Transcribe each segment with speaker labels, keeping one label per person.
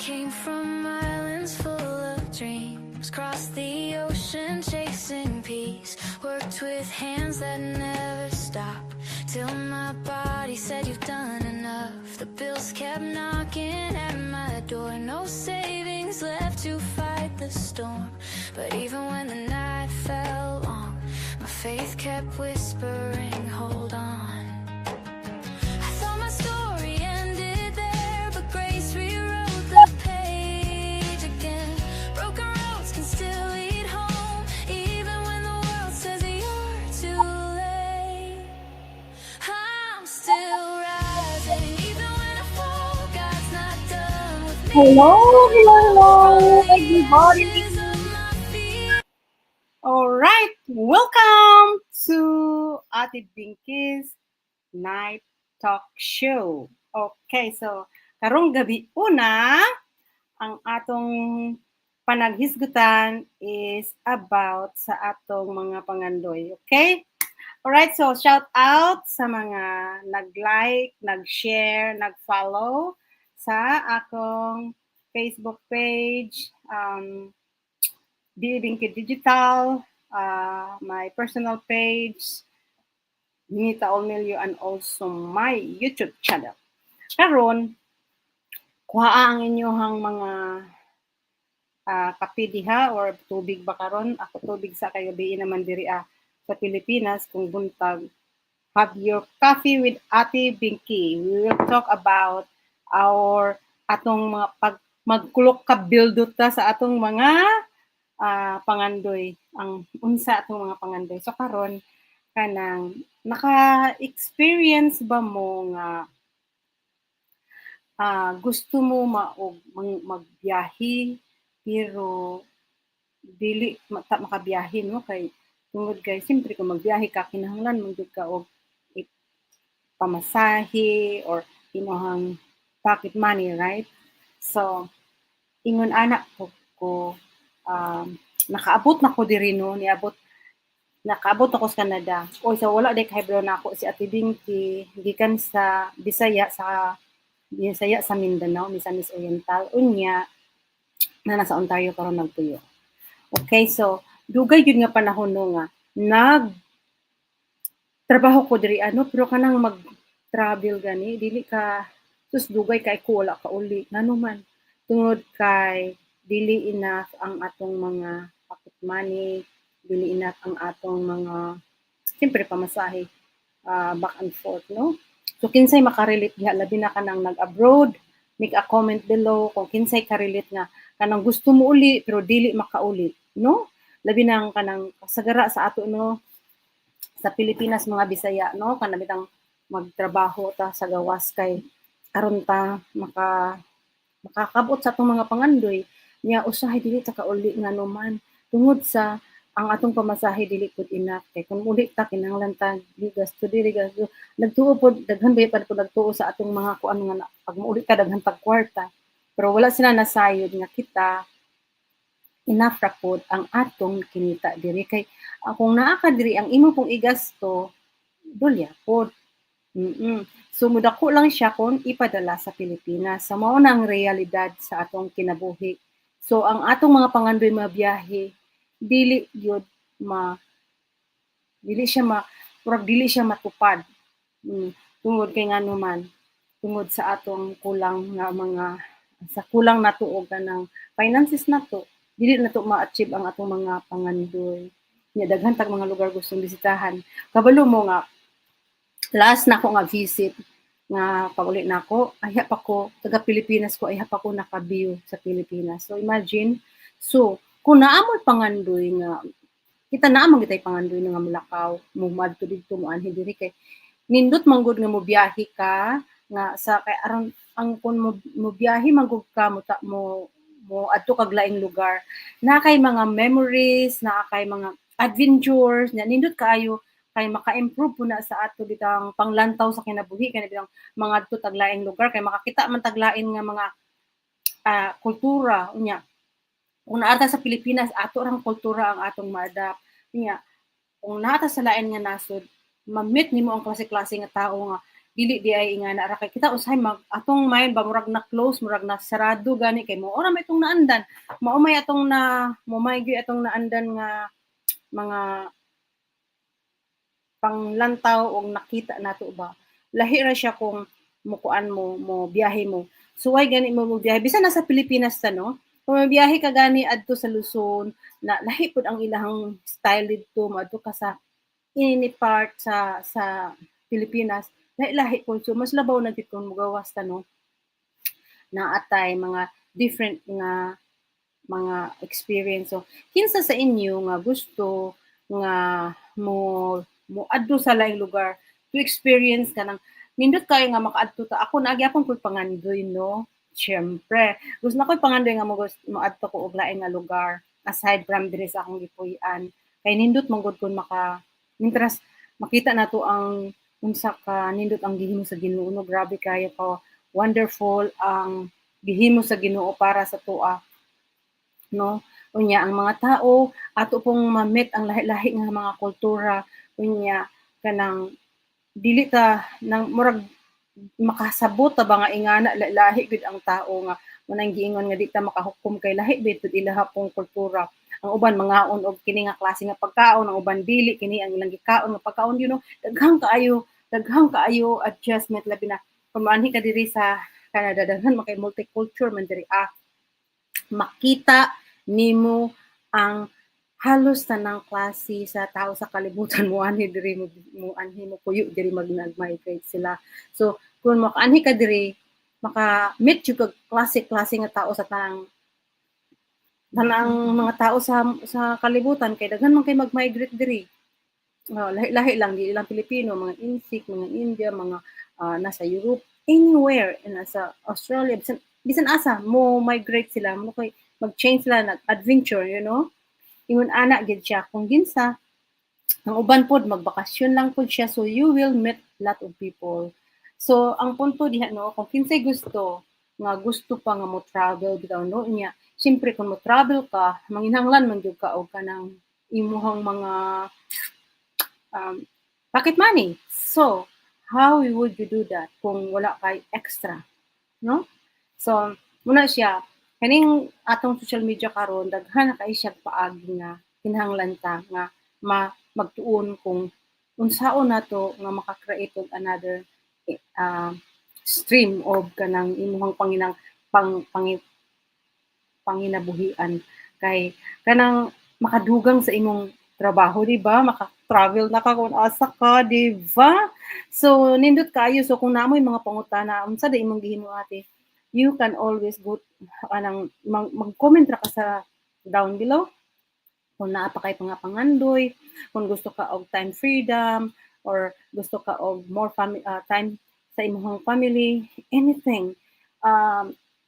Speaker 1: Came from islands full of dreams, crossed the ocean chasing peace, worked with hands that never stop. Till my body said, "You've done enough." The bills kept knocking at my door, no savings left to fight the storm. But even when the night felt long, my faith kept whispering, "Hold on." I thought my story ended there, but grace rewrote the page again. Broken roads can still lead home, even when the world says you're too late. I'm still rising, even when I fall. God's not done with me.
Speaker 2: Hello, hello, hello,
Speaker 1: From the
Speaker 2: everybody.
Speaker 1: Ashes of my fear.
Speaker 2: All right, welcome to Ate Binky's Night Talk Show. Okay, so karong gabi una, ang atong panaghisgutan is about sa atong mga pangandoy. Okay? Alright, so shout out sa mga nag-like, nag-share, nag-follow sa akong Facebook page, Binky Digital, my personal page, Nita Olmelio, and also my YouTube channel. Karon, kuha ang inyong mga kape diha or tubig ba karon. Ako, tubig sa kayo di naman diri sa Pilipinas kung buntag. Have your coffee with Ate Binky. We will talk about our atong mga pag magkulok ka bildot ta sa atong mga pangandoy, ang unsa atong mga pangandoy. So karon, kanang naka-experience ba mo nga gusto mo maog magbiyahe pero dili ta makabiyahe, no, kay tungod kay siyempre kung magbiyahe ka, kinahanglan man jud ka og pamasahe or imong pocket money, right? So ingon ana ko, nakaabot na ko diri, no, niabot nakaabot ako sa Canada. Oy, sa wala day kahibalo nako, si Ate Binky gikan sa Bisaya, sa Bisaya sa Mindanao, Misamis Oriental, unya na nasa Ontario karon nagpuyo. Okay, so dugay gyud nga panahon, no, nga nag trabaho ko diri ano, pero kanang mag-travel gani dili ka, sus, dugay kay ko wala ka uli. Ngano man? Tungod kay dili enough ang atong mga pocket money, dili enough ang atong mga siyempre pamasahe, back and forth, no? So kinsay makarelate diha, labi na kanang nag-abroad? Make a comment below kung kinsay ka-relate nga kanang gusto mo uli pero dili makauli, no? Labi na ang kanang kasagara sa ato, no, sa Pilipinas, mga Bisaya, no, kana bitang magtrabaho ta sa gawas kay aron ta makakabot sa atong mga pangandoy. Nya usahay dili ta kauli, ngano man? Tungod sa ang atong pamasahe dili pud enough, kay kung uli ta, kinahanglan ta gasto diri, gasto. Nagtuo pod, daghan ba pa pud nagtuo sa atong mga kuan nga pag muuli ka, daghan tag kwarta, pero wala sila nasayod nga kita enough ra pod ang atong kinita diri, kay kung naa ka diri, ang imo pong igasto dulya pod. So mudako lang siya kung ipadala sa Pilipinas. Sa mao na ang realidad sa atong kinabuhi. So ang atong mga pangandoy mabiyahe, dili gyud ma dili siya ma murag dili siya matupad. Tungod kay ngano man? Tungod sa atong kulang nga mga sa kulang nato og kanang finances nato, dili nato ma-achieve ang atong mga pangandoy. Nya daghan tag mga lugar gustong bisitahan. Kabalo mo nga last nako nga visit nga pag-uli nako, ayha pa ko, taga Pilipinas ko, ayha pa ko nakabiyo sa Pilipinas. So imagine, so kung naa mo'y pangandoy nga kita, naa man gitay pangandoy nga molakaw, mo moadto didto, moanhi diri, kay nindot man gud nga mobiyahe ka nga sa kay aron ang kung mo mobiyahe man gud ka, mo ta, mo mo adto kag laing lugar, naa kay mga memories, naa kay mga adventures na nindot kaayo kay maka-improve po na sa ato bitang panglantaw sa kinabuhi, kay bitang mangadto tag laing lugar kay makakita man tag lain nga mga kultura. Unya kung naa ta sa Pilipinas, ato rang kultura ang atong ma-adapt. Unya kung naa ta sa lain nga nasod, ma-meet nimo ang klase-klase nga tao nga Dili di ay ingana ra kay kita usahay mag atong mind ba, murag na close, murag na sarado gani kay mao ra may itong naandan. Mao may atong na mo may gyud atong naandan nga mga panglantaw og nakita nato ba. Lahi ra siya kung mukuan mo, mo biyahe mo. Suway gani mo mo biyahe bisan nasa Pilipinas ta, no? Kung biyahe ka gani adto sa Luzon, na lahi pud ang ilahang style didto. Moadto ka sa ini part sa Pilipinas, lahi-lahi pud. So mas labaw na jud kung mogawas ta, no, naa tay mga different nga mga experience. So kinsa sa inyo nga gusto nga mo moadto sa laing lugar to experience kanang nindot kayo nga makaadto ta? Ako naa gyapon ko'y pangandoy, no? Siyempre gusto na ko'y pangandoy nga mo moadto ko og laing nga lugar aside from diri sa akong gipuy-an, kay nindot man gud kun maka mintras makita nato ang unsa ka nindot ang gihimo sa Ginoo, no? Grabe kayo ka wonderful ang gihimo sa Ginoo para sa atoa, no? Unya ang mga tao ato pong ma-meet ang lahi-lahi nga mga kultura. Unya kanang dili ta nang murag makasabot ta ba nga ingana lahi gud ang tao nga mao nang giingon nga di ta makahukom kay lahi ba pud ilaha pong kultura. Ang uban mangaon og kini nga klase nga pagkaon, ang uban dili kini ang ilang gikaon nga pagkaon. Daghang kaayo adjustment, labi na kung moanhi ka diri sa Canada, daghan man kay multicultural man diri ah. Makita nimo ang halos tanang klase sa tao sa kalibutan mo anhi diri, mo anhi mo puyo diri, mag nag-migrate sila. So kung makaanhi ka diri, maka-meet jud kag klase-klase nga tao sa tanang tanang mga tao sa kalibutan kay daghan man kay mag-migrate diri. Oh, lahi-lahi lang, dili lang Pilipino, mga Insik, mga India, mga nasa Europe, anywhere, nasa Australia, bisan bisan asa mo migrate sila, mo kay mag-change sila, nag-adventure. Ingon ana gid siya kung ginsa ang uban pod magbakasyon lang pod siya, so you will meet lot of people. So ang punto diha, no, kung kinsay gusto nga gusto pa nga mo travel bitaw, no, niya siyempre kung mo travel ka, manginahanglan man gyud ka og kanang imuhang mga pocket money. So how would you do that kung wala kay extra, no? So muna siya kaning atong social media karon, daghan na kay siya paagi nga kinahanglan ta nga ma magtuon kung unsaon nato nga maka-create og another stream of kanang imuhang panginang pang, pangi, panginabuhian kay kanang makadugang sa imong trabaho, di ba? Maka-travel na ka kung asa ka, di ba? So nindot kaayo. So kung naa moy mga pangutana, unsa da imong gihimo, ate, you can always go anang mag-comment ra ka sa down below kung naa pa kay mga pangandoy, kung gusto ka og time freedom or gusto ka og more time sa imong family, anything.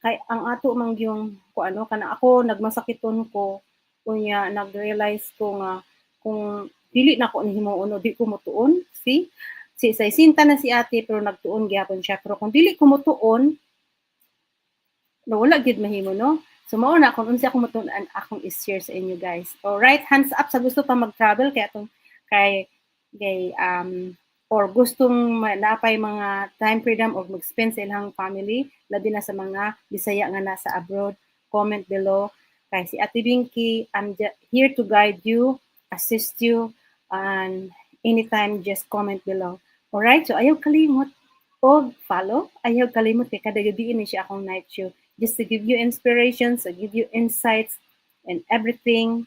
Speaker 2: Kay ang ato man yung kung ano kana, ako nagmasakiton ko, unya nag-realize ko nga kung dili na ko nihimo no, di ko motuon. See, si 60 na si ate pero nagtuon gyapon siya, pero kung dili ko motuon no, wala gid mahimo, no? So mao na kung unsa akong matuon akong i-share sa inyo, guys. Alright, hands up sa gusto pa mag-travel kay atong kay kay or gustong napay mga time freedom or mag-spend sa ilang family, labi na sa mga Bisaya nga nasa abroad, comment below. Kay si Ate Binky, I'm here to guide you, assist you, and anytime just comment below. Alright, so ayaw kalimot og follow, ayaw kalimot kay kada gabi ni siya akong night show just to give you inspirations, to give you insights and everything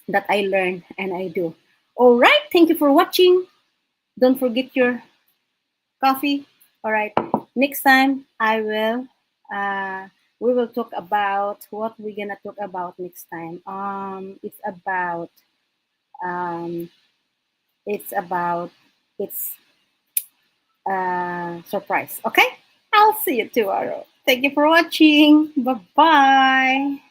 Speaker 2: that I learn and I do. All right, thank you for watching. Don't forget your coffee. All right, next time I will we will talk about what we're gonna talk about next time. It's about it's surprise. Okay, I'll see you tomorrow. Thank you for watching. Bye bye.